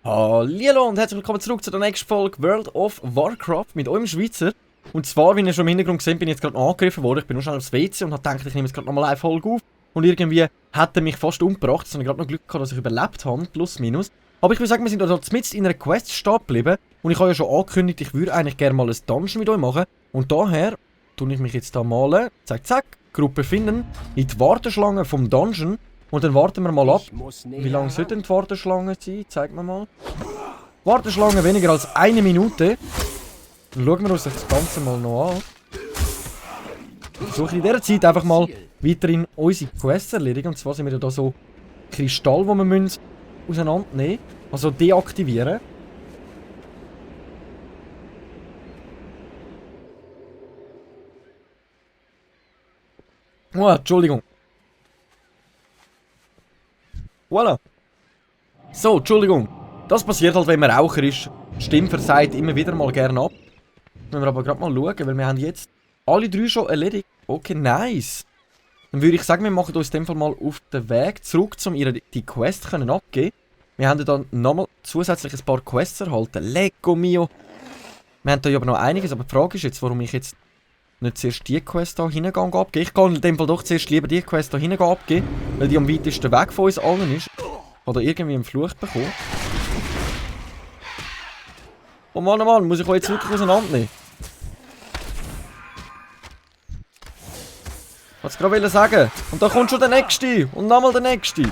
Hallo und herzlich willkommen zurück zu der nächsten Folge World of Warcraft mit eurem Schweizer. Und zwar, wie ihr schon im Hintergrund gesehen, bin ich jetzt gerade angegriffen worden. Ich bin nur schnell aufs WC und habe gedacht, ich nehme jetzt gerade nochmal eine Folge auf. Und irgendwie hat er mich fast umgebracht. Jetzt habe ich gerade noch Glück gehabt, dass ich überlebt habe, plus minus. Aber ich würde sagen, wir sind also mitten in einer Quest stehen geblieben. Und ich habe ja schon angekündigt, ich würde eigentlich gerne mal ein Dungeon mit euch machen. Und daher tue ich mich jetzt da malen. Zack, zack. Gruppe finden. In die Warteschlange vom Dungeon. Und dann warten wir mal ab. Wie lange sollte denn die Warteschlange sein? Zeig mir mal. Warteschlange weniger als 1 Minute. Dann schauen wir uns das Ganze mal noch an. Ich versuche in dieser Zeit einfach mal weiterhin unsere Quests zu erledigen. Und zwar sind wir da so Kristall, die wir auseinandernehmen müssen. Also deaktivieren. Oh, Entschuldigung. Voilà. So, Entschuldigung. Das passiert halt, wenn man Raucher ist. Die Stimme versagt immer wieder mal gerne ab. Müssen wir aber gerade mal schauen, weil wir haben jetzt alle 3 schon erledigt. Okay, nice. Dann würde ich sagen, wir machen uns in dem Fall mal auf den Weg zurück, um ihr die Quest können abgeben. Wir haben dann nochmal zusätzlich ein paar Quests erhalten. Lecco mio. Wir haben da aber noch einiges, aber die Frage ist jetzt, warum ich jetzt nicht zuerst die Quest hier hinten abgeben. Ich gehe in dem Fall doch zuerst lieber die Quest hier hinten abgeben, weil die am weitesten weg von uns allen ist. Oder irgendwie einen Fluch bekommen. Oh Mann, muss ich euch jetzt wirklich auseinandernehmen? Ich wollte es gerade sagen. Und da kommt schon der nächste. Und nochmal der nächste.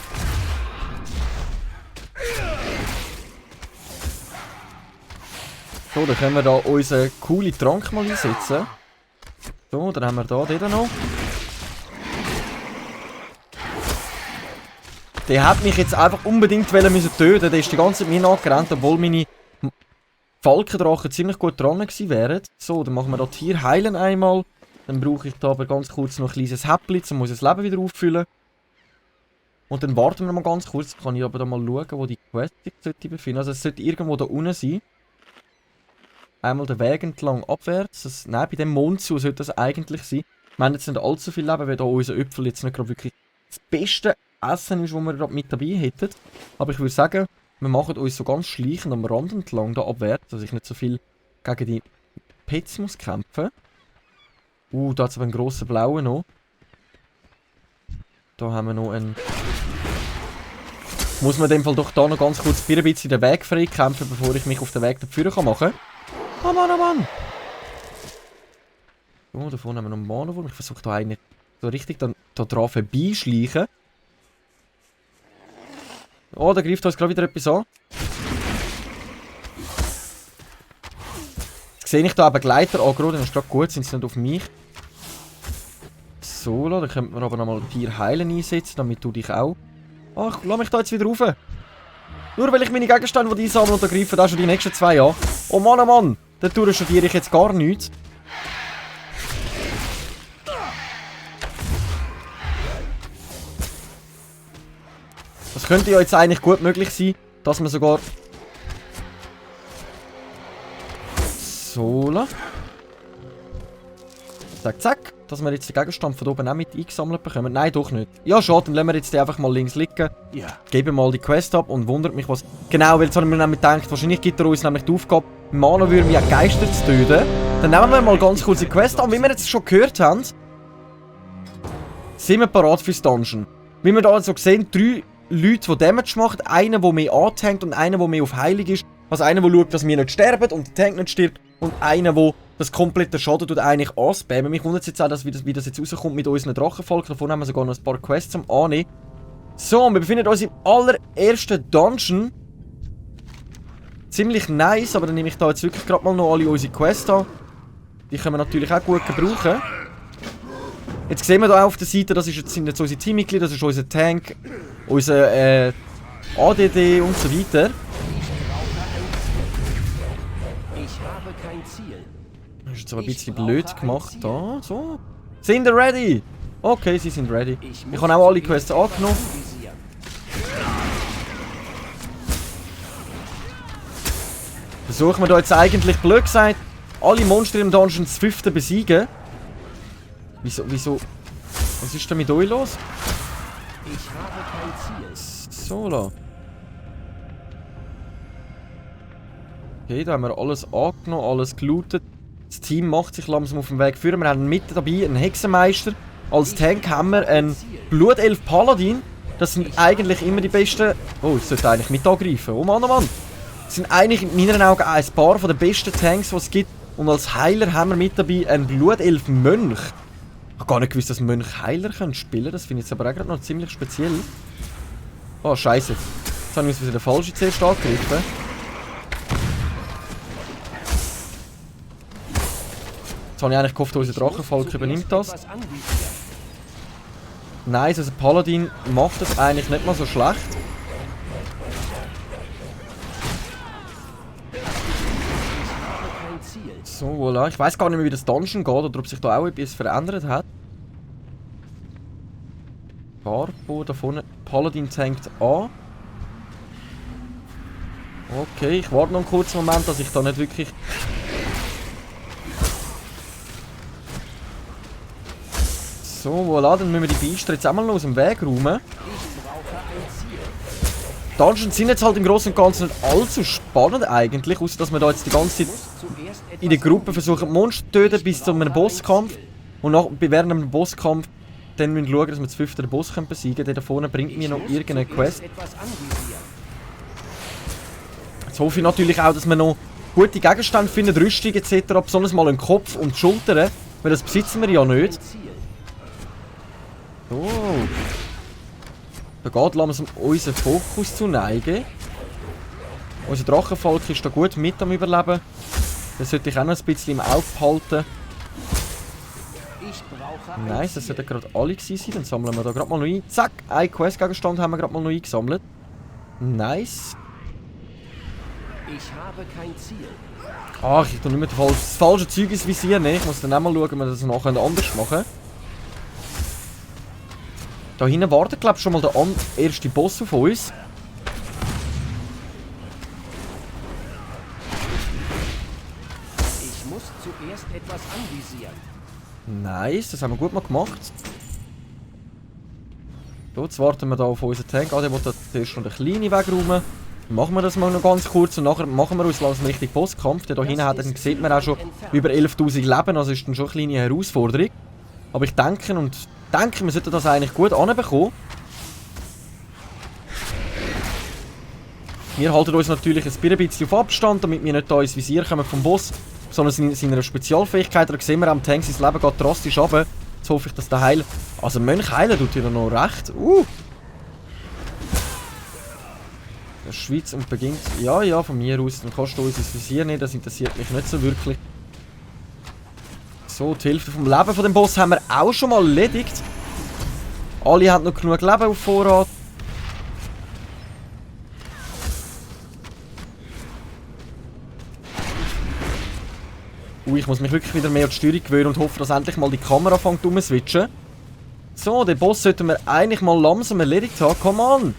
So, dann können wir da unseren coolen Trank mal einsetzen. So, dann haben wir da den noch. Der hat mich jetzt einfach unbedingt töten. Der ist die ganze Zeit mir nachgerannt, obwohl meine Falkendrachen ziemlich gut dran gewesen wären. So, dann machen wir das hier. Heilen einmal. Dann brauche ich da aber ganz kurz noch ein kleines Häppchen, um unser Leben wieder auffüllen. Und dann warten wir mal ganz kurz. Kann ich aber da mal schauen, wo die Quest sich befinden. Also es sollte irgendwo da unten sein. Einmal den Weg entlang abwärts. Nein, bei dem Mond zu sollte das eigentlich sein. Wir haben jetzt nicht allzu viel Leben, weil da unser Äpfel jetzt nicht gerade wirklich das beste Essen ist, das wir gerade mit dabei hätten. Aber ich würde sagen, wir machen uns so ganz schleichend am Rand entlang da abwärts, dass ich nicht so viel gegen die Pets muss kämpfen. Da hat es aber einen grossen blauen noch. Da haben wir noch einen... Muss man in dem Fall doch da noch ganz kurz ein bisschen den Weg frei kämpfen, bevor ich mich auf den Weg dafür machen kann. Oh Mann, oh Mann! So, da vorne haben wir noch einen Manowurm. Ich versuche da eigentlich so richtig da dran vorbeischleichen. Oh, da greift uns gerade wieder etwas an. Jetzt sehe ich da eben Gleiter angerollt, das ist gerade gut, sind sie nicht auf mich. So, da könnte man aber nochmal 4 Heilen einsetzen, damit du dich auch... Ach, lass mich da jetzt wieder rauf. Nur weil ich meine Gegenstände, die einsammeln und da greifen auch schon die nächsten 2 an. Oh Mann, oh Mann! Dadurch studiere ich jetzt gar nichts. Das könnte ja jetzt eigentlich gut möglich sein, dass man sogar... So. Zack, zack. Dass wir jetzt den Gegenstand von oben auch mit eingesammelt bekommen. Nein, doch nicht. Ja, schade, dann lassen wir jetzt den einfach mal links liegen. Geben mal die Quest ab und wundert mich was... Genau, weil jetzt haben wir nämlich gedacht, wahrscheinlich gibt er uns nämlich die Aufgabe, Manowürmer ja Geister zu töten. Dann nehmen wir mal ganz kurz die Quest an. Wie wir jetzt schon gehört haben, sind wir parat fürs Dungeon. Wie wir da also sehen, 3 Leute, die Damage machen. Einer, der mehr antankt und einer, der mehr auf Heilig ist. Also einer, der schaut, dass wir nicht sterben und der Tank nicht stirbt. Und einer, der das komplette Schaden tut eigentlich anspammen. Mich wundert jetzt auch, wie das jetzt rauskommt mit unseren Drachenvolk. Davon haben wir sogar noch ein paar Quests zum Annehmen. So, und wir befinden uns im allerersten Dungeon. Ziemlich nice, aber dann nehme ich da jetzt wirklich gerade mal noch alle unsere Quests an. Die können wir natürlich auch gut gebrauchen. Jetzt sehen wir hier auf der Seite, das sind jetzt unsere Teammitglieder, das ist unser Tank, unser ADD und so weiter. Das ist jetzt aber ein bisschen blöd gemacht da. So. Sind ihr ready? Okay, sie sind ready. Ich habe auch alle Quests angenommen. Versuchen wir da jetzt eigentlich blöd gesagt alle Monster im Dungeon das 5. besiegen. Wieso? Was ist denn mit euch los? Ich habe kein Ziel. So, la. Okay, da haben wir alles angenommen, alles gelootet. Das Team macht sich langsam auf den Weg führen. Wir haben mit dabei einen Hexenmeister. Als Tank haben wir einen Blutelf Paladin. Das sind eigentlich immer die besten... Oh, ich sollte eigentlich mit angreifen. Oh Mann, oh Mann. Das sind eigentlich in meinen Augen ein paar von den besten Tanks, die es gibt. Und als Heiler haben wir mit dabei einen Blutelf Mönch. Ich habe gar nicht gewusst, dass Mönch Heiler spielen können. Das finde ich jetzt aber auch gerade noch ziemlich speziell. Oh, scheiße. Jetzt habe ich uns wieder den falschen zuerst angegriffen. Jetzt habe ich eigentlich gehofft, unser Drachenvolk übernimmt das. Nice, also Paladin macht das eigentlich nicht mal so schlecht. So, voilà. Ich weiß gar nicht mehr, wie das Dungeon geht oder ob sich da auch etwas verändert hat. Barbo da vorne. Paladin tankt an. Okay, ich warte noch einen kurzen Moment, dass ich da nicht wirklich... So, voilà, dann müssen wir die Biester jetzt auch mal noch aus dem Weg räumen. Dungeons sind jetzt halt im Großen und Ganzen nicht allzu spannend eigentlich, außer dass wir da jetzt die ganze Zeit in der Gruppe versuchen, Monster zu töten bis zu einem Bosskampf. Und während einem Bosskampf dann müssen wir schauen, dass wir das 5. den Boss besiegen können. Der da vorne bringt mir noch irgendeine Quest. Jetzt hoffe ich natürlich auch, dass wir noch gute Gegenstände finden, Rüstung etc. Besonders mal den Kopf und die Schultern, weil das besitzen wir ja nicht. So. Da geht langsam unser Fokus zu neigen. Unser Drachenvolk ist da gut mit am Überleben. Das sollte ich auch noch ein bisschen im Auge behalten. Nice, das sollten gerade alle gewesen sein. Dann sammeln wir da gerade mal noch ein. Zack, ein Questgegenstand haben wir gerade mal noch eingesammelt. Nice. Ich habe kein Ziel. Ach, ich tue nicht mehr das falsche Zeug ins Visier nehmen. Ich muss dann auch mal schauen, ob wir das nachher anders machen. Da hinten wartet, glaube ich, schon mal der erste Boss auf uns. Ich muss zuerst etwas anvisieren. Nice, das haben wir gut mal gemacht. So, jetzt warten wir da auf unseren Tank. Ah, der will da zuerst noch den kleinen wegräumen. Machen wir das mal noch ganz kurz und nachher machen wir uns langsam richtig Bosskampf. Der da hinten hat, dann sieht man auch schon über 11.000 Leben, also ist dann schon eine kleine Herausforderung. Aber ich denke, wir sollten das eigentlich gut anbekommen. Wir halten uns natürlich ein bisschen auf Abstand, damit wir nicht da ins Visier kommen vom Boss, sondern seiner Spezialfähigkeit. Da sehen wir am Tank, sein Leben geht drastisch runter. Jetzt hoffe ich, dass der Heiler... Also Mönch heilen tut ja noch recht. Der Schweiz und beginnt... Ja, von mir aus. Dann kannst du uns ins Visier nehmen, das interessiert mich nicht so wirklich. So, die Hälfte vom Leben von dem Boss haben wir auch schon mal erledigt. Alle haben noch genug Leben auf Vorrat. Ich muss mich wirklich wieder mehr an die Steuerung gewöhnen und hoffe, dass endlich mal die Kamera fängt umzuswitchen. So, den Boss sollten wir eigentlich mal langsam erledigt haben. Come on!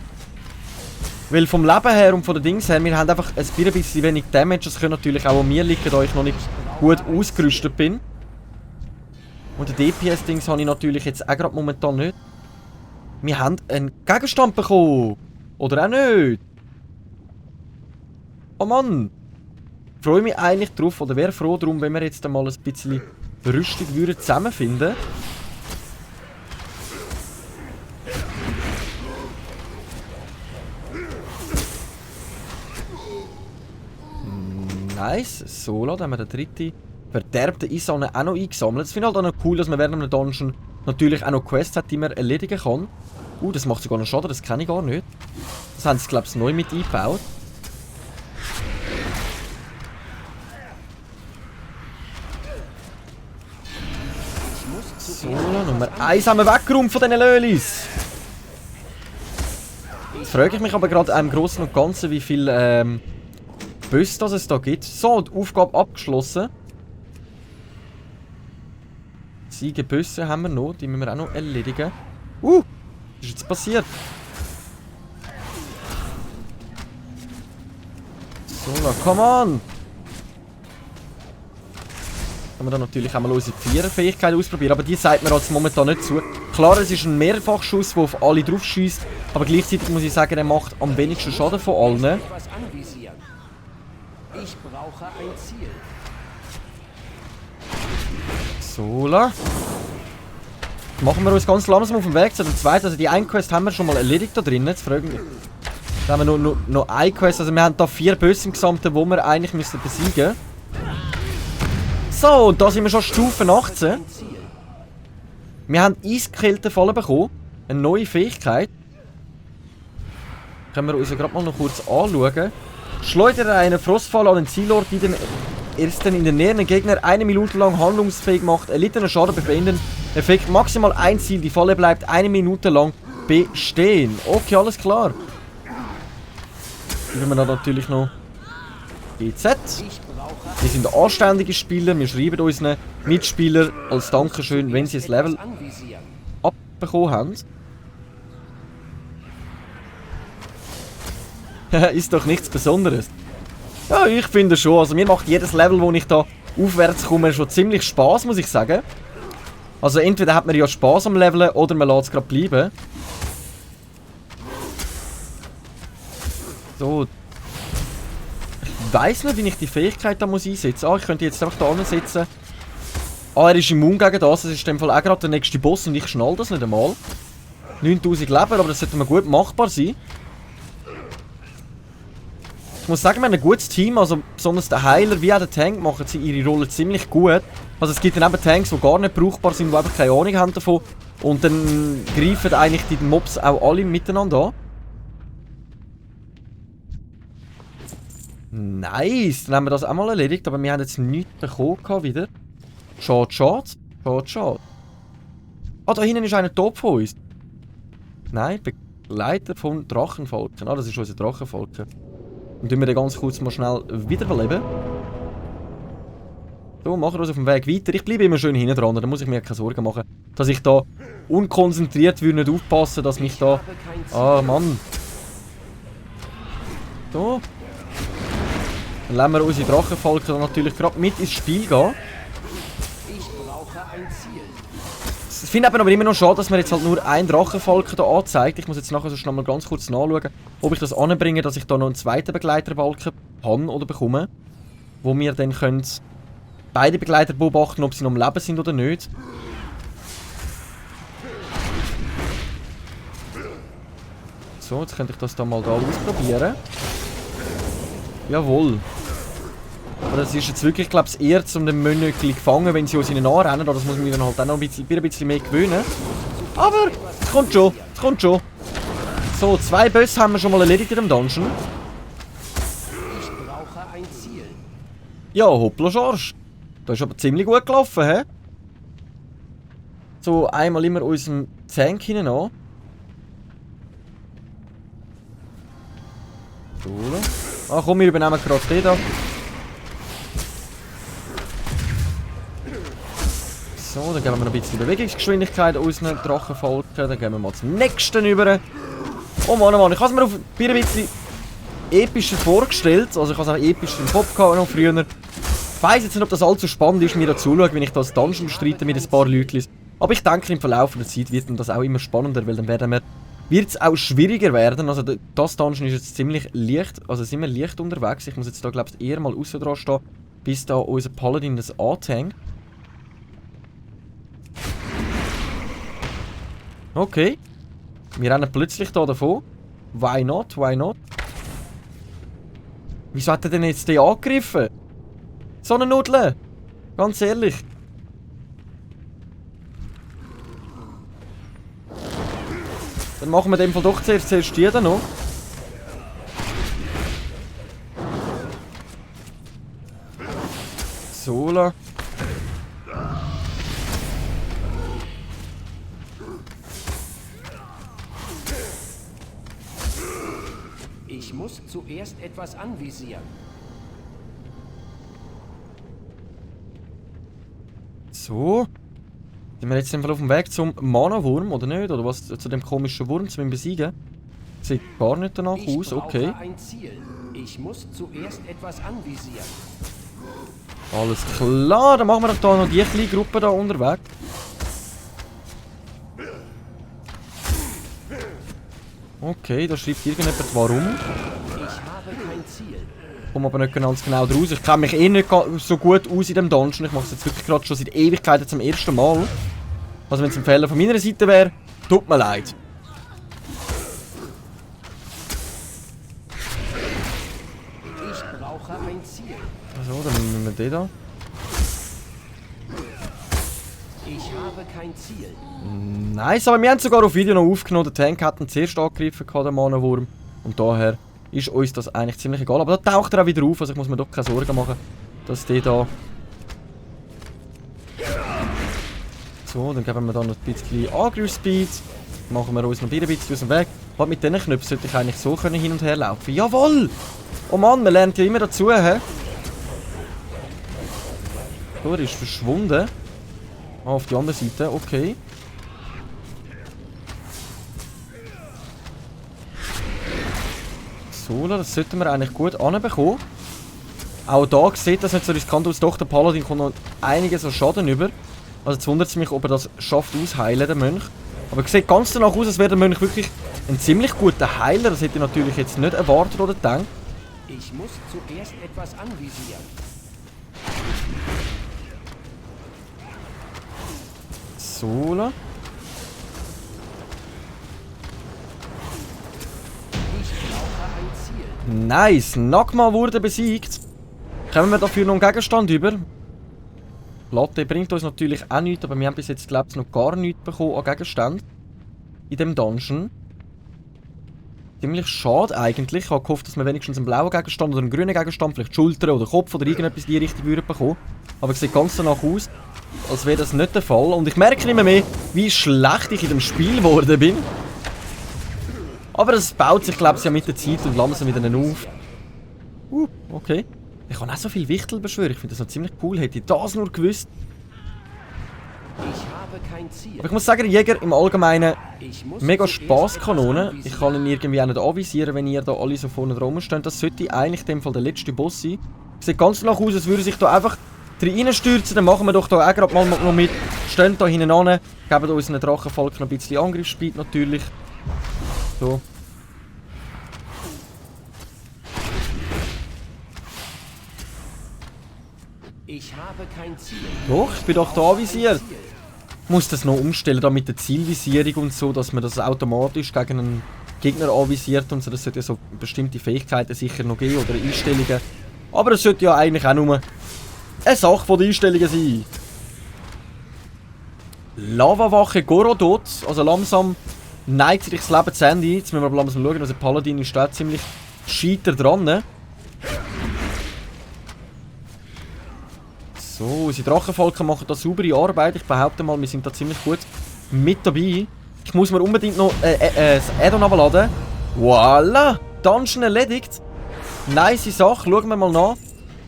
Weil vom Leben her und von den Dings her, wir haben einfach ein bisschen wenig Damage. Das könnte natürlich auch an mir liegen, da ich noch nicht gut ausgerüstet bin. Und den DPS-Dings habe ich natürlich jetzt auch gerade momentan nicht. Wir haben einen Gegenstand bekommen. Oder auch nicht. Oh Mann. Ich freue mich eigentlich drauf, oder wäre froh darum, wenn wir jetzt einmal ein bisschen Rüstung zusammenfinden würden. Nice. So, da haben wir den dritten verderbten Eisane auch noch eingesammelt. Das finde ich halt auch noch cool, dass man während einem Dungeon natürlich auch noch Quests hat, die man erledigen kann. Das macht sogar noch Schaden, das kenne ich gar nicht. Das haben sie, glaube ich, neu mit eingebaut. So, Nummer 1 haben wir weggeräumt von diesen Lölis. Jetzt frage ich mich aber gerade im Großen und Ganzen, wie viele Bösse es da gibt. So, die Aufgabe abgeschlossen. 7 Bösse haben wir noch, die müssen wir auch noch erledigen. Was ist jetzt passiert? So, come on! Können wir dann natürlich auch mal unsere Viererfähigkeit ausprobieren, aber die sagt mir jetzt momentan nicht zu. Klar, es ist ein Mehrfachschuss, der auf alle drauf schießt, aber gleichzeitig muss ich sagen, er macht am wenigsten Schaden von allen. Etwas anvisieren. Ich brauche ein Ziel. So, la. Machen wir uns ganz langsam auf den Weg zu dem zweiten. Also die eine Quest haben wir schon mal erledigt da drin. Jetzt fragen wir. Dann haben wir noch eine Quest. Also wir haben da 4 Böse im Gesamten, die wir eigentlich müssen besiegen müssen. So, und da sind wir schon Stufe 18. Ein Ziel. Wir haben Eiskälte voll bekommen. Eine neue Fähigkeit. Können wir uns ja gerade mal noch kurz anschauen. Schleudere einen Frostfall an den Zielort, die den ersten in der Nähe den Gegner 1 Minute lang handlungsfähig macht. Erlittenen Schaden beenden. Effekt maximal ein Ziel. Die Falle bleibt 1 Minute lang bestehen. Okay, alles klar. Dann haben wir dann natürlich noch GZ. Ich brauche Wir sind anständige Spieler. Wir schreiben unseren Mitspielern als Dankeschön, wenn sie das Level etwas anvisieren. abbekommen haben. Ist doch nichts Besonderes. Ja, ich finde schon. Also mir macht jedes Level, wo ich da aufwärts komme, schon ziemlich Spaß, muss ich sagen. Also entweder hat man ja Spaß am Leveln oder man lässt es gerade bleiben. So. Ich weiss nicht, wie ich die Fähigkeit da muss einsetzen muss. Ah, ich könnte jetzt einfach da ansetzen. Ah, er ist immun gegen das. Das ist in dem Fall auch gerade der nächste Boss und ich schnall das nicht einmal. 9000 Leben, aber das sollte mir gut machbar sein. Ich muss sagen, wir haben ein gutes Team, also besonders der Heiler wie auch der Tank machen sie ihre Rolle ziemlich gut. Also es gibt dann eben Tanks, die gar nicht brauchbar sind, die einfach keine Ahnung haben davon. Und dann greifen eigentlich die Mobs auch alle miteinander an. Nice, dann haben wir das auch mal erledigt, aber wir haben jetzt nichts bekommen wieder. Schade, schade. Schade, schade. Ah, da hinten ist einer top von uns. Nein, Begleiter vom Drachenvolken. Ah, das ist unser Drachenvolken. Und tun wir den ganz kurz mal schnell wiederbeleben. So, machen wir uns auf dem Weg weiter. Ich bleibe immer schön hinten dran, da muss ich mir keine Sorgen machen, dass ich da unkonzentriert würde nicht aufpassen, dass mich da... Ah, Mann. So. Dann lassen wir unsere Drachenvolken natürlich gerade mit ins Spiel gehen. Ich brauche ein Ziel. Ich finde aber immer noch schade, dass man jetzt halt nur ein Drachenvolk hier anzeigt. Ich muss jetzt nachher so schnell mal ganz kurz nachschauen, ob ich das anbringe, dass ich da noch einen zweiten Begleiterbalken habe oder bekomme. Wo wir dann können beide Begleiter beobachten, ob sie noch am Leben sind oder nicht. So, jetzt könnte ich das da mal da ausprobieren. Jawohl. Aber das ist jetzt wirklich, glaube ich, eher zum den Mönöckli gefangen, wenn sie uns ihnen anrennen. Das muss man dann halt auch noch ein bisschen mehr gewöhnen. Aber es kommt schon, es kommt schon. So, 2 Bosse haben wir schon mal erledigt in dem Dungeon. Ich brauche ein Ziel. Ja, hoppla Schorsch. Das ist aber ziemlich gut gelaufen, hä? So, einmal immer unseren Tank hinein an. So. Ah komm, wir übernehmen gerade den da. So, dann geben wir noch ein bisschen Bewegungsgeschwindigkeit unseren Drachenvolken. Dann gehen wir mal zum nächsten über. Oh Mann, oh Mann, ich habe es mir auf ein bisschen epischer vorgestellt. Also ich habe es auch epischer im Kopf gehabt noch früher. Ich weiss jetzt nicht, ob das allzu spannend ist, mir da zuzuschauen, wenn ich das Dungeon bestreite mit ein paar Leuten. Aber ich denke, im Verlauf der Zeit wird das auch immer spannender, weil dann wird es auch schwieriger werden. Also das Dungeon ist jetzt ziemlich leicht, also sind wir leicht unterwegs. Ich muss jetzt da, glaube ich, eher mal aussen dran stehen, bis da unser Paladin das anhängt. Okay. Wir rennen plötzlich da davon. Why not? Why not? Wieso hat er denn jetzt den angegriffen? So eine Nudel. Ganz ehrlich. Dann machen wir in dem Fall doch zuerst die da noch. So la. Ich muss zuerst etwas anvisieren. So. Sind wir jetzt auf dem Weg zum Mana-Wurm, oder nicht? Oder was? Zu dem komischen Wurm, zum ihn besiegen? Sieht gar nicht danach aus, okay. Ich brauche ein Ziel. Ich muss zuerst etwas anvisieren. Alles klar, dann machen wir doch da noch die kleine Gruppe da unterwegs. Okay, da schreibt irgendjemand warum. Ich habe kein Ziel. Ich komme aber nicht ganz genau draus. Ich kenne mich eh nicht so gut aus in dem Dungeon. Ich mache es jetzt wirklich gerade schon seit Ewigkeiten zum ersten Mal. Also wenn es ein Fehler von meiner Seite wäre, tut mir leid. Ich brauche ein Ziel. So, dann nehmen wir den da. Ich habe kein Ziel. Nice, aber wir haben sogar auf Video noch aufgenommen. Der Tank hat ihn zuerst angegriffen, der Manenwurm. Und daher ist uns das eigentlich ziemlich egal. Aber da taucht er auch wieder auf, also ich muss mir doch keine Sorgen machen, dass der da... So, dann geben wir da noch ein bisschen Angriffsspeed. Machen wir uns noch ein bisschen aus dem Weg. Und mit diesen Knöpfen sollte ich eigentlich so können hin und her laufen. Jawohl! Oh Mann, man lernt ja immer dazu, hä? So, er ist verschwunden. Ah, auf die andere Seite, okay. So, das sollten wir eigentlich gut anbekommen. Auch da sieht das nicht so riskant aus. Doch, der Paladin kommt noch einiges an Schaden über. Also jetzt wundert es mich, ob er das schafft ausheilen, der Mönch. Aber es sieht ganz danach aus, als wäre der Mönch wirklich ein ziemlich guter Heiler. Das hätte ich natürlich jetzt nicht erwartet oder gedacht. Ich muss zuerst etwas anvisieren. So, la. Ich brauche ein Ziel. Nice, Nagma wurde besiegt. Kommen wir dafür noch einen Gegenstand über. Platte bringt uns natürlich auch nichts, aber wir haben bis jetzt, glaube ich, noch gar nichts bekommen an Gegenständen. In dem Dungeon. Ziemlich schade eigentlich. Ich habe gehofft, dass wir wenigstens einen blauen Gegenstand oder einen grünen Gegenstand, vielleicht Schulter oder Kopf oder irgendetwas in die Richtung würden bekommen. Aber es sieht ganz danach aus, als wäre das nicht der Fall. Und ich merke immer mehr, wie schlecht ich in dem Spiel geworden bin. Aber es baut sich, glaube ich, ja mit der Zeit und langsam wieder auf. Okay. Ich kann auch so viel Wichtel beschwören. Ich finde das noch ziemlich cool. Hätte ich das nur gewusst. Ich habe kein Ziel. Aber ich muss sagen, der Jäger im Allgemeinen Ich muss mega zuerst Spaßkanone. etwas Ich kann ihn irgendwie auch nicht anvisieren, wenn ihr da alle so vorne drum steht. Das sollte eigentlich in dem Fall der letzte Boss sein. Sieht ganz danach aus, als würde sich da einfach reinstürzen. Dann machen wir doch da auch gerade mal noch mit. Stehen da hinten an, geben unseren Drachenvolk noch ein bisschen Angriffsspeed natürlich. So. Ich habe kein Ziel. Doch, ich bin doch da avisiert. Ich muss das noch umstellen, da mit der Zielvisierung und so, dass man das automatisch gegen einen Gegner anvisiert und so. Das sollte ja so bestimmte Fähigkeiten sicher noch geben oder Einstellungen. Aber es sollte ja eigentlich auch nur eine Sache von den Einstellungen sein. Lavawache Gorodot, also langsam neigt sich das Leben zu Ende. Jetzt müssen wir aber langsam schauen, also Paladin ist da ziemlich scheiter dran. Ne? So, unsere Drachenvolker machen da saubere Arbeit. Ich behaupte mal, wir sind da ziemlich gut mit dabei. Ich muss mir unbedingt noch das Add-on abladen. Voila! Dungeon erledigt. Nice Sache, schauen wir mal nach.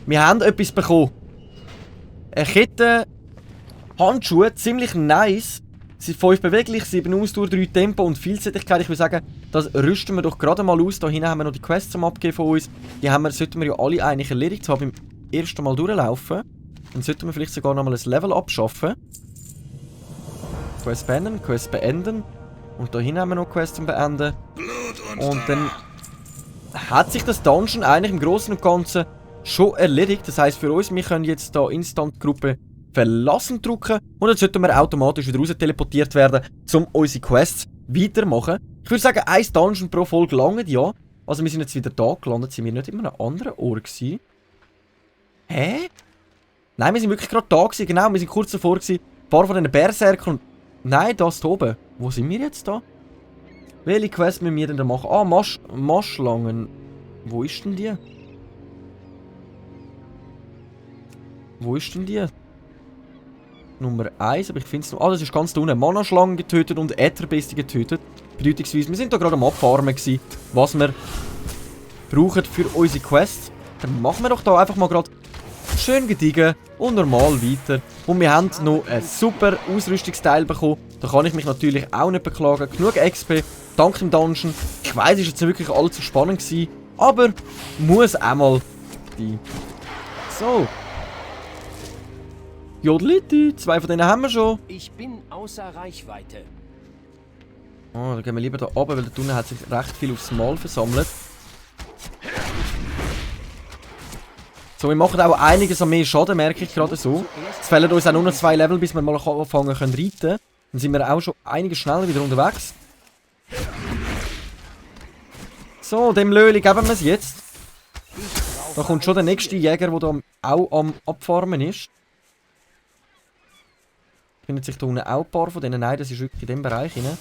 Wir haben etwas bekommen. Eine Kette, Handschuhe, ziemlich nice. Sie sind 5 beweglich, 7 Ausdauer, 3 Tempo und Vielseitigkeit. Ich würde sagen, das rüsten wir doch gerade mal aus. Da hinten haben wir noch die Quests zum Abgeben von uns. Die sollten wir ja alle eigentlich erledigt haben beim ersten Mal durchlaufen. Dann sollten wir vielleicht sogar nochmal ein Level abschaffen. Quest beenden, Quest beenden. Und da hinten haben wir noch Quest zum Beenden. Und dann hat sich das Dungeon eigentlich im Großen und Ganzen schon erledigt. Das heisst für uns, wir können jetzt da Instant-Gruppe verlassen drücken. Und dann sollten wir automatisch wieder raus teleportiert werden, um unsere Quests weitermachen. Ich würde sagen, 1 Dungeon pro Folge lange, ja. Also wir sind jetzt wieder da gelandet. Sind wir nicht immer an einem anderen Ort gewesen? Hä? Nein, wir sind wirklich gerade da gewesen, genau, wir sind kurz davor gewesen. Ein paar von diesen Berserkern. Nein, das da oben. Wo sind wir jetzt da? Welche Quest müssen wir denn da machen? Ah, Marschlangen. Wo ist denn die? Wo ist denn die? Nummer 1, aber ich finde es noch... Ah, das ist ganz da unten. Mana-Schlangen getötet und Ätherbestie getötet. Bedeutungsweise, wir sind da gerade am Abfarmen gewesen, was wir brauchen für unsere Quest. Dann machen wir doch da einfach mal gerade schön gediegen und normal weiter. Und wir haben noch ein super Ausrüstungsteil bekommen. Da kann ich mich natürlich auch nicht beklagen. Genug XP, dank dem Dungeon. Ich weiss, es war jetzt nicht wirklich allzu spannend gewesen, aber muss auch mal sein. So. Jodeliti, 2 von denen haben wir schon. Ich bin außer Reichweite. Oh, dann gehen wir lieber da oben, weil da unten hat sich recht viel aufs Mal versammelt. So, wir machen auch einiges an mehr Schaden, merke ich gerade so. Es fehlen uns auch nur noch 2 Level, bis wir mal anfangen können reiten. Dann sind wir auch schon einiges schneller wieder unterwegs. So, dem Löli geben wir es jetzt. Da kommt schon der nächste Jäger, der da auch am Abfarmen ist. Findet sich da unten auch ein paar von denen? Nein, das ist wirklich in dem Bereich rein.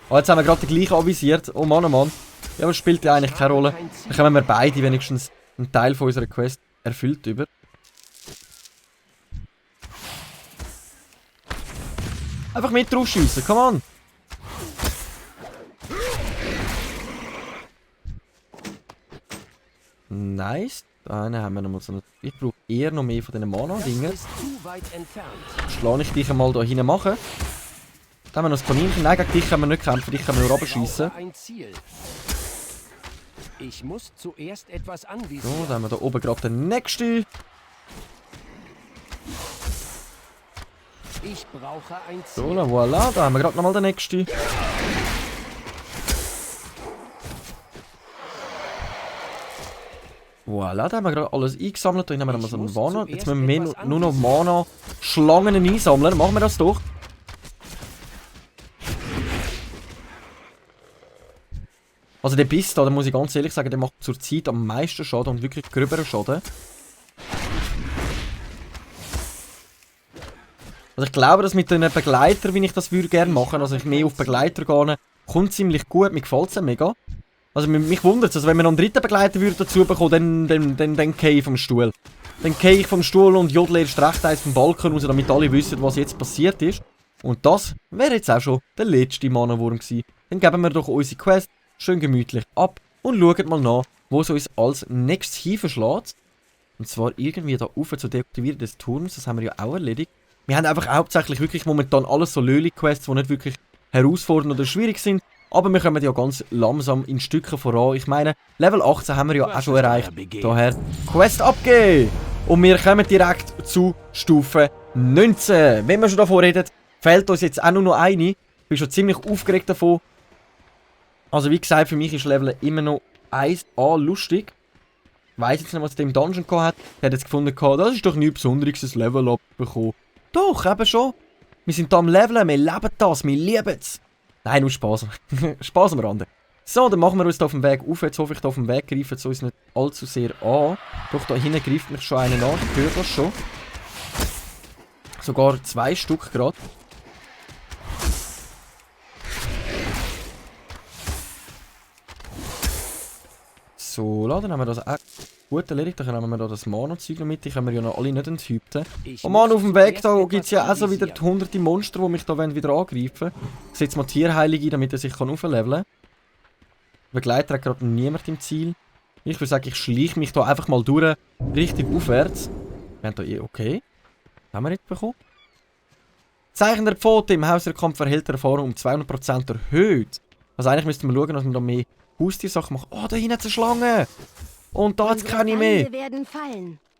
Oh, jetzt haben wir gerade den gleichen avisiert. Oh Mann, oh Mann. Ja, aber das spielt ja eigentlich keine Rolle. Dann kommen wir beide wenigstens einen Teil von unserer Quest erfüllt über. Einfach mit drauf schiessen, come on! Nice. Da haben wir nochmal so eine... Ich brauche eher noch mehr von diesen Mana-Dingen. Schlage ich dich einmal da hinten machen. Da haben wir noch das Kaninchen. Nein, gegen dich können wir nicht kämpfen, dich können wir nur runterschiessen. Ich muss zuerst etwas anvisieren. So, dann haben wir da oben gerade den nächsten. Ich brauche ein Ziel. So, voilà, da haben wir gerade nochmal den nächsten. Voilà, da haben wir gerade alles eingesammelt. Da haben wir nochmal so einen Mana. Jetzt müssen wir nur noch Mana-Schlangen einsammeln. Machen wir das doch. Also der Biss da muss ich ganz ehrlich sagen, der macht zurzeit am meisten Schaden und wirklich gröberen Schaden. Also ich glaube, dass mit den Begleitern, wie ich das würde gerne machen, also ich mehr auf Begleiter gehe, kommt ziemlich gut, mir gefällt es mega. Also mich wundert es, also wenn wir noch einen dritten Begleiter dazu bekommen, dann gehe ich vom Stuhl. Dann gehe ich vom Stuhl und jodle erst recht eins vom Balkon raus, damit alle wissen, was jetzt passiert ist. Und das wäre jetzt auch schon der letzte Mana-Wurm gewesen. Dann geben wir doch unsere Quest schön gemütlich ab und schauen mal nach, wo es uns als nächstes hinverschlägt. Und zwar irgendwie da rauf zu deaktivieren des Turms, das haben wir ja auch erledigt. Wir haben einfach hauptsächlich wirklich momentan alles so Löli-Quests, die nicht wirklich herausfordernd oder schwierig sind. Aber wir kommen ja ganz langsam in Stücken voran. Ich meine, Level 18 haben wir ja auch schon erreicht. Daher Quest abgeben! Und wir kommen direkt zu Stufe 19. Wenn wir schon davon reden, fehlt uns jetzt auch nur noch eine. Ich bin schon ziemlich aufgeregt davon. Also wie gesagt, für mich ist Level immer noch 1A lustig. Ich weiss jetzt nicht, was der im Dungeon hat. Der hat jetzt gefunden, das ist doch nichts Besonderes, ein Level abbekommen. Doch, eben schon. Wir sind da am Leveln, wir leben das, wir lieben es. Nein, nur Spaß. Spaß am Rande. So, dann machen wir uns da auf dem Weg auf. Jetzt hoffe ich, da auf dem Weg greifen sie uns nicht allzu sehr an. Doch, da hinten greift mich schon einer an. Ich höre das schon. Sogar 2 Stück gerade. So, dann haben wir das auch gut erledigt. Dann haben wir da das Mana-Zeug noch mit. Die können wir ja noch alle nicht enthüpten. Oh Mann, auf dem Weg da gibt es ja auch so wieder hunderte Monster, die mich da wieder angreifen wollen. Ich setze mal Tierheilige ein, damit er sich aufleveln kann. Begleiter hat gerade niemand im Ziel. Ich würde sagen, ich schleiche mich da einfach mal durch, Richtung aufwärts. Wir haben da okay. Was haben wir jetzt bekommen? Zeichen der Pfote im Haus der Kampf erhält der Erfahrung um 200% erhöht. Also eigentlich müssten wir schauen, dass wir da mehr Haustiersachen machen. Oh, da hinten hat es eine Schlange. Und da hat es keine mehr.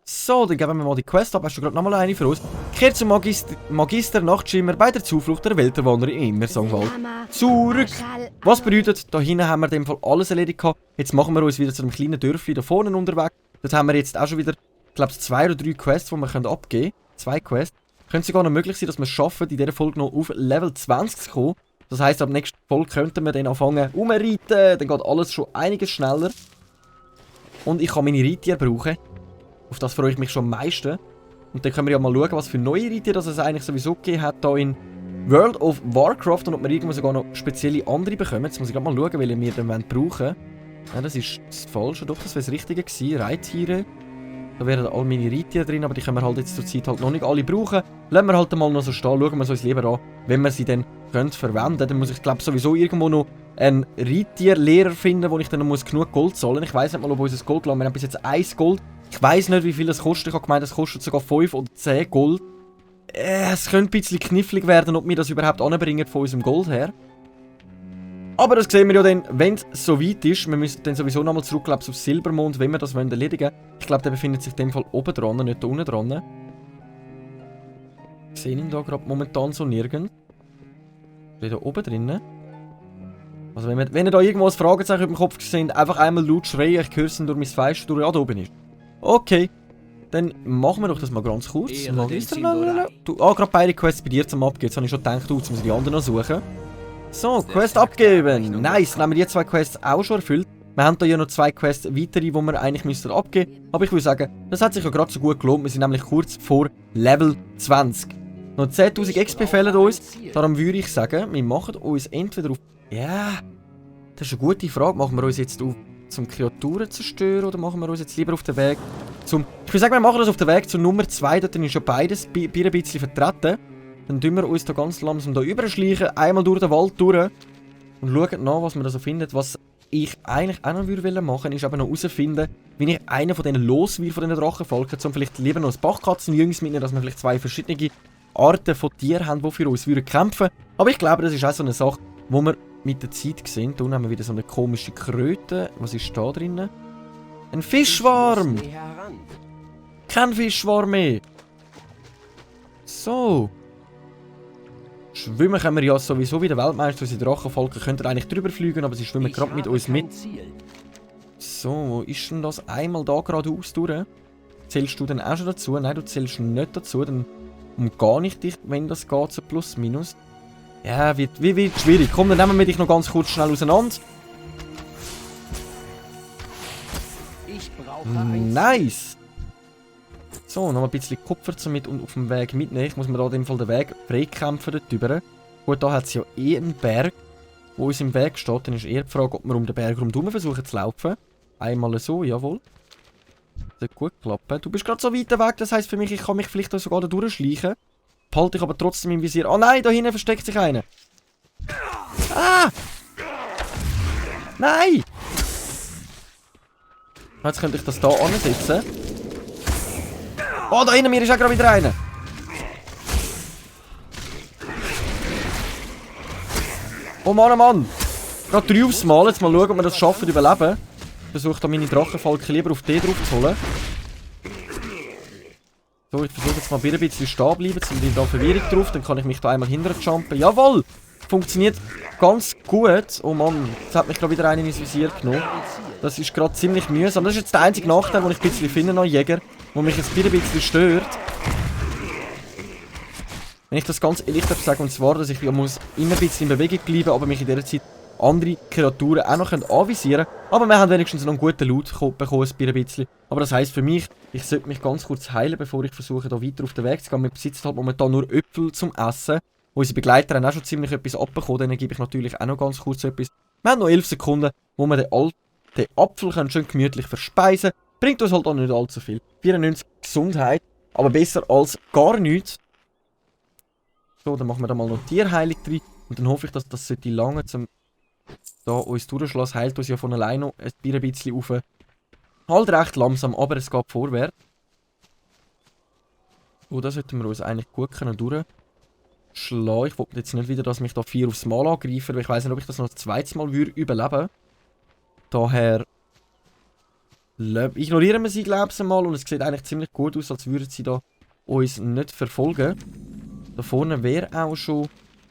So, dann geben wir mal die Quest ab. Hast du gerade nochmal eine für uns? Kehrt zum Magister Nachtschimmer bei der Zuflucht der Welterwanderer im Immersangwald zurück. Was bedeutet, da hinten haben wir in dem Fall alles erledigt gehabt. Jetzt machen wir uns wieder zu einem kleinen Dörfli da vorne unterwegs. Dort haben wir jetzt auch schon wieder, ich glaube, 2 oder 3 Quests, die wir abgeben können. 2 Quests. Könnte sogar noch möglich sein, dass wir es schaffen, in dieser Folge noch auf Level 20 zu kommen. Das heisst, ab nächster Folge könnten wir dann anfangen umreiten. Dann geht alles schon einiges schneller. Und ich kann meine Reittiere brauchen. Auf das freue ich mich schon am meisten. Und dann können wir ja mal schauen, was für neue Reittiere es eigentlich sowieso gegeben hat hier in World of Warcraft. Und ob wir irgendwo sogar noch spezielle andere bekommen. Jetzt muss ich gerade mal schauen, welche wir dann brauchen wollen. Ja, das ist das Falsche. Doch, das wäre das Richtige gewesen. Reittiere. Da wären all meine Reittiere drin, aber die können wir halt jetzt zur Zeit halt noch nicht alle brauchen. Lassen wir halt mal noch so stehen, schauen wir es uns lieber an, wenn wir sie dann verwenden können. Dann muss ich glaube sowieso irgendwo noch einen Reittierlehrer finden, wo ich dann noch genug Gold zahlen muss. Ich weiss nicht mal, ob unser Gold lang. Wir haben bis jetzt 1 Gold. Ich weiss nicht, wie viel das kostet. Ich habe gemeint, das kostet sogar 5 oder 10 Gold. Es könnte ein bisschen knifflig werden, ob wir das überhaupt anbringen von unserem Gold her. Aber das sehen wir ja dann, wenn es soweit ist. Wir müssen dann sowieso nochmal zurück, glaube ich, auf Silbermond, wenn wir das erledigen wollen. Ich glaube, der befindet sich in dem Fall oben dran, nicht da unten dran. Ich sehe ihn da gerade momentan so nirgends. Steht da oben drinnen. Also wenn ihr da irgendwo ein Fragezeichen über dem Kopf seht, einfach einmal laut schreien, ich höre es durch mein Fenster durch, ja, da oben ist. Okay. Dann machen wir doch das mal ganz kurz. Gerade beide Quests bei dir zum Abgeben. Jetzt habe ich schon gedacht, jetzt muss ich die anderen noch suchen. So, Quest abgeben. Nice, dann haben wir die 2 Quests auch schon erfüllt. Wir haben da ja noch 2 Quests weitere, die wir eigentlich abgeben müssen. Aber ich würde sagen, das hat sich ja gerade so gut gelohnt. Wir sind nämlich kurz vor Level 20. Noch 10.000 XP fehlen uns. Darum würde ich sagen, wir machen uns entweder auf... Ja, das ist eine gute Frage. Machen wir uns jetzt auf zum Kreaturen zerstören oder machen wir uns jetzt lieber auf den Weg zum... Ich würde sagen, wir machen das auf den Weg zur Nummer 2. Dort ist schon beides ein bisschen vertreten. Dann tun wir uns da ganz langsam da überschleichen, einmal durch den Wald durch und schauen nach, was wir da so finden. Was ich eigentlich auch noch machen wollte, ist aber noch herausfinden, wie ich einen von denen los will, von diesen Drachenvolken, um vielleicht lieber noch ein Bachkatzenjüngs mitnehmen, dass wir vielleicht 2 verschiedene Arten von Tieren haben, die für uns kämpfen würden. Aber ich glaube, das ist auch so eine Sache, wo wir mit der Zeit sehen. Hier haben wir wieder so eine komische Kröte. Was ist da drinnen? Ein Fischschwarm! Kein Fischschwarm mehr! So. Schwimmen können wir ja sowieso wie der Weltmeister. Unsere Drachenvolken könnten eigentlich drüber fliegen, aber sie schwimmen gerade mit uns mit. So, wo ist denn das? Einmal da geradeaus durch. Zählst du denn auch schon dazu? Nein, du zählst nicht dazu. Dann umgehe ich dich, wenn das geht, so plus minus. Ja, wird schwierig. Komm, dann nehmen wir dich noch ganz kurz schnell auseinander. Nice! So, noch ein bisschen Kupfer zum mit und auf dem Weg mitnehmen. Ich muss mir da in dem Fall den Weg freikämpfen dort drüber. Gut, da hat es ja eh einen Berg, wo uns im Weg steht. Dann ist eher die Frage, ob wir um den Berg herum versuchen zu laufen. Einmal so, jawohl. Das hat gut geklappt. Du bist gerade so weit weg, das heisst für mich, ich kann mich vielleicht sogar da durchschleichen. Behalte ich aber trotzdem im Visier. Oh nein, da hinten versteckt sich einer. Ah! Nein! Jetzt könnte ich das da ansetzen. Oh, da hinten mir ist auch gerade wieder einer. Oh Mann, oh Mann. Gerade 3 aufs Mal. Jetzt mal schauen, ob wir das schaffen, überleben. Ich versuche da meine Drachenfalken lieber auf D drauf zu holen. So, ich versuche jetzt mal wieder ein bisschen stehen bleiben. Jetzt sind da Verwirrung drauf. Dann kann ich mich da einmal hinterher jumpen. Jawohl! Funktioniert ganz gut. Oh Mann, jetzt hat mich gerade wieder einer ins Visier genommen. Das ist gerade ziemlich mühsam. Das ist jetzt der einzige Nachteil, den ich ein bisschen finde an Jäger, der mich jetzt wieder ein bisschen stört. Wenn ich das ganz ehrlich sage, und zwar, dass ich muss immer ein bisschen in Bewegung bleiben, aber mich in dieser Zeit andere Kreaturen auch noch anvisieren können. Aber wir haben wenigstens noch einen guten Loot bekommen, ein bisschen. Aber das heisst für mich, ich sollte mich ganz kurz heilen, bevor ich versuche, da weiter auf den Weg zu gehen. Wir besitzen halt momentan nur Äpfel zum Essen. Unsere Begleiter haben auch schon ziemlich etwas abbekommen, denen gebe ich natürlich auch noch ganz kurz etwas. Wir haben noch 11 Sekunden, wo wir den Apfel schön gemütlich verspeisen können. Bringt uns halt auch nicht allzu viel. 94 Gesundheit, aber besser als gar nichts. So, dann machen wir da mal noch Tierheilung drin. Und dann hoffe ich, dass das sollte lange zum da uns durchschlagen. Heilt uns ja von alleine ein bisschen auf. Halt recht langsam, aber es geht vorwärts. So, da sollten wir uns eigentlich gut durchschlagen. Ich wollte jetzt nicht wieder, dass mich da 4 aufs Mal angreifen, weil ich weiß nicht, ob ich das noch das zweite Mal überleben würde. Daher ignorieren wir sie, glaube ich, mal. Und es sieht eigentlich ziemlich gut aus, als würden sie da uns nicht verfolgen. Da vorne wäre auch schon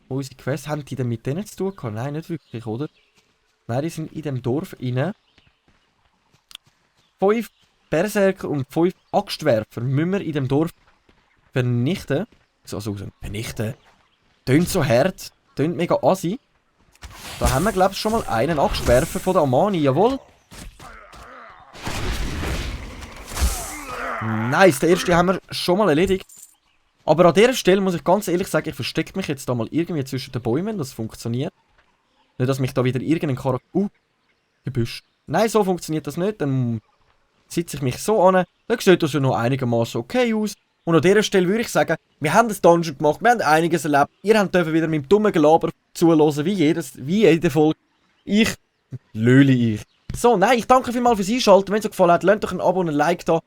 unsere Quest. Haben die denn mit denen zu tun gehabt? Nein, nicht wirklich, oder? Nein, die sind in dem Dorf rein. 5 Berserker und 5 Axtwerfer müssen wir in dem Dorf vernichten. Also vernichten. Tönt so hart. Tönt mega assi. Da haben wir, glaube ich, schon mal einen Axtwerfer von der Amani. Jawohl. Nice, den ersten haben wir schon mal erledigt. Aber an dieser Stelle muss ich ganz ehrlich sagen, ich verstecke mich jetzt da mal irgendwie zwischen den Bäumen. Das funktioniert. Nicht, dass mich da wieder irgendein Charakter... Gebüsch. Nein, so funktioniert das nicht. Dann sitze ich mich so an. Dann sieht das ja noch einigermaßen okay aus. Und an dieser Stelle würde ich sagen, wir haben das Dungeon gemacht, wir haben einiges erlebt. Ihr dürft wieder mit dem dummen Gelaber zuhören, wie jede Folge. Ich löhle ich. So, nein, ich danke vielmals fürs Einschalten. Wenn es euch gefallen hat, lasst doch ein Abo und ein Like da.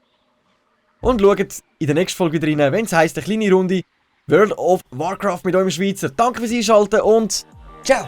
Und schaut in der nächsten Folge wieder rein, wenn es heisst, eine kleine Runde World of Warcraft mit eurem Schweizer. Danke fürs Einschalten und ciao!